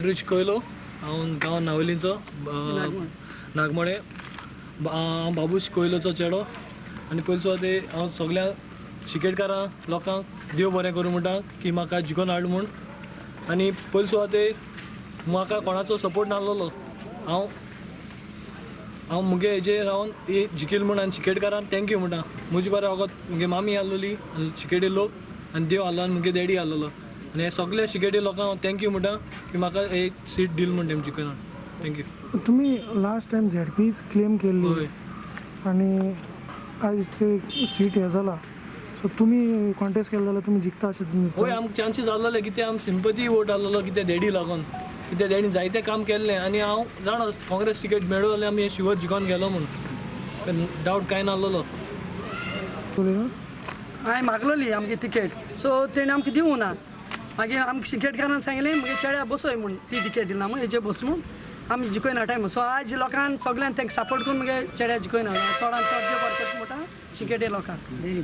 Rich Coelho. हांव गांव नावेलींचो, नागमोडे. हांव बाबूश कोयलोचो चेडो आनी पयले सुवातेर हांव सगल्या शिकेटकारां लोकांक देव बरें करूं म्हणटा की म्हाका जिखोन हाडलो म्हूण. आनी पयले सुवातेर म्हाका कोणाचो सपोर्ट नासलेलो. हांव हांव मुगे हेजेर रावन एक जिखील म्हूण आनी शिकेटकारांक thank you म्हणटा. म्हजे बरें वगत मुगे मामी आसलेली आनी शिकेटी लोक आनी देव आहलो आनी मुगे डॅडी आहलेलो आनी हे सगळे शिकेटी लोकांक हांव thank you म्हणटा की म्हाका एक सीट दिल म्हूण तेम जिखून. Thank you. तुमी लास्ट टायम झेडपीच क्लेम केल्ली आनी आयज ते सीट हें जाला, सो तुमी कॉन्टेस्ट केले जाल्यार तुमी जिखता अशें तुमकां हय. दिसता? आमकां चान्सीस आहलेले कित्याक आमकां सिंपती वोट आहलेलो कित्याक डॅडी लागून, कित्याक डॅडीन जायतें काम केल्लें आनी हांव जाणा काँग्रेस टिकेट मेळ्ळो जाल्यार आमी शुवर जिखोन गेलो म्हूण डावट कांय नासलेलो. उलयता. हांवें मागलोली आमगे तिकेट, सो तेणी आमकां दिवंक ना. मागीर आमकां शिकेटकारान सांगलें मुगे चेड्या बसय म्हूण, ती तिकेट दिना म्हूण हेजे बस म्हूण, आमी जिखोयना हाडटाय म्हूण. सो आज लोकान सगळ्यान तांकां सपोर्ट करून मुगे चेड्या जिखोयना. चडान चड देव बरें करता म्हणटा शिकेटे लोकांक. Thank you.